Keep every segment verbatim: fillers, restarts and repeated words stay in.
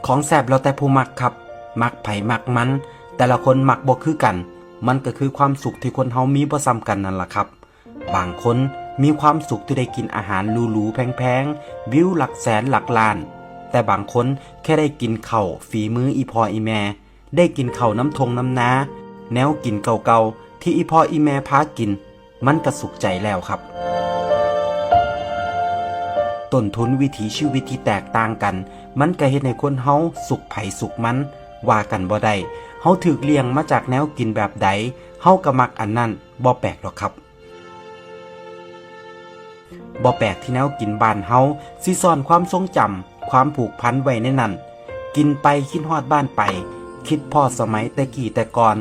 ของแซ่บแล้วแต่ผู้มักครับ มักไผมักมัน แต่ละคนมักบ่คือกัน มันก็คือความสุขที่คนเฮามีบ่ซ้ำกันนั่นล่ะครับ บางคนมีความสุขที่ได้กินอาหารหรูๆแพงๆ วิวหลักแสนหลักล้าน แต่บางคนแค่ได้กินข้าวฝีมืออีพ่ออีแม่ ได้กินข้าวน้ำทงน้ำนา แนวกินเก่าๆที่อีพ่ออีแม่พากิน มันก็สุขใจแล้วครับ ต้นทุนวิถีชีวิตที่แตกต่างกัน มันก็เฮ็ดให้คนเฮาสุขไผสุขมัน ว่ากันบ่ได้ เฮาถูกเลี้ยงมาจากแนวกินแบบใด เฮาก็มักอันนั้น บ่แปลกดอกครับ บ่แปลกที่แนวกินบ้านเฮาสิซ่อนความทรงจำ ความผูกพันไว้ในนั้น กินไปคิดฮอดบ้านไป คิดพ้อสมัยแต่กี้แต่ก่อน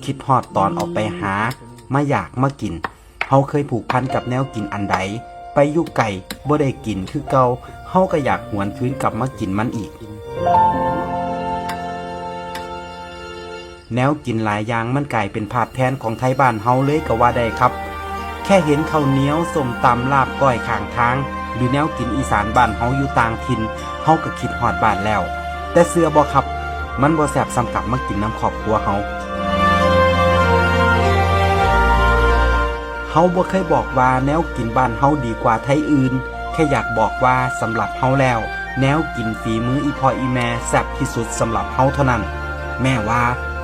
คิดฮอดตอนออกไปหา มาอยากมากิน เฮาเคยผูกพันกับแนวกินอันใด ไปอยู่ไกลบ่ได้กินคือเก่า เฮาก็อยากหวนคืนกลับมากินมันอีก แนวกินหลายอย่างมันกลายเป็นภาพแทนของไทบ้านเฮาเลยก็ว่าได้ครับ แค่เห็นข้าวเหนียว ส้มตำ ลาบก้อยข้างทาง หรือแนวกินอีสานบ้านเฮาอยู่ต่างถิ่น เฮาก็คิดฮอดบ้านแล้ว แต่เชื่อบ่ครับ มันบ่แซ่บส่ำกลับมากินนำครอบครัวเฮา เฮาบ่เคยบอกว่าแนวกินบ้านเฮาดีกว่าไทอื่น แค่อยากบอกว่าสำหรับเฮาแล้ว แนวกินฝีมืออีพ่ออีแม่แซ่บที่สุดสำหรับเฮาเท่านั้น แม้ว่า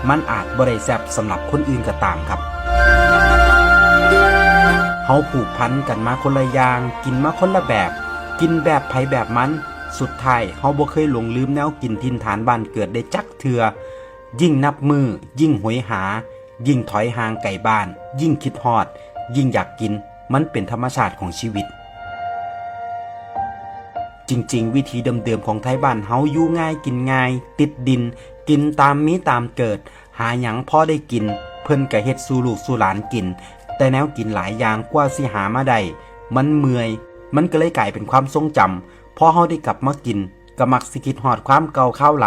มันอาจบ่ได้แซ่บสำหรับคนอื่นก็ตามครับ เฮาผูกพันกันมาคนละอย่าง กินมาคนละแบบ กินแบบไผแบบมัน สุดท้ายเฮาบ่เคยหลงลืมแนวกินถิ่นฐานบ้านเกิดได้จักเทื่อ ยิ่งนับมื้อ ยิ่งโหยหา ยิ่งถอยห่างไกลบ้าน ยิ่งคิดฮอด ยิ่งอยากกิน มันเป็นธรรมชาติของชีวิต จริงๆ วิถีเดิมๆของไทบ้านเฮาอยู่ง่ายกินง่าย ติดดิน กินตามมีตามเกิด หาหยังพอได้กิน เพิ่นก็เฮ็ดสู่ลูกสู่หลานกิน แต่แนวกินหลายอย่างกว่าสิหามาได้ มันเมื่อย มันก็เลยกลายเป็นความทรงจำ พอเฮาได้กลับมากิน ก็มักสิคิดฮอดความเก่าคราวหลัง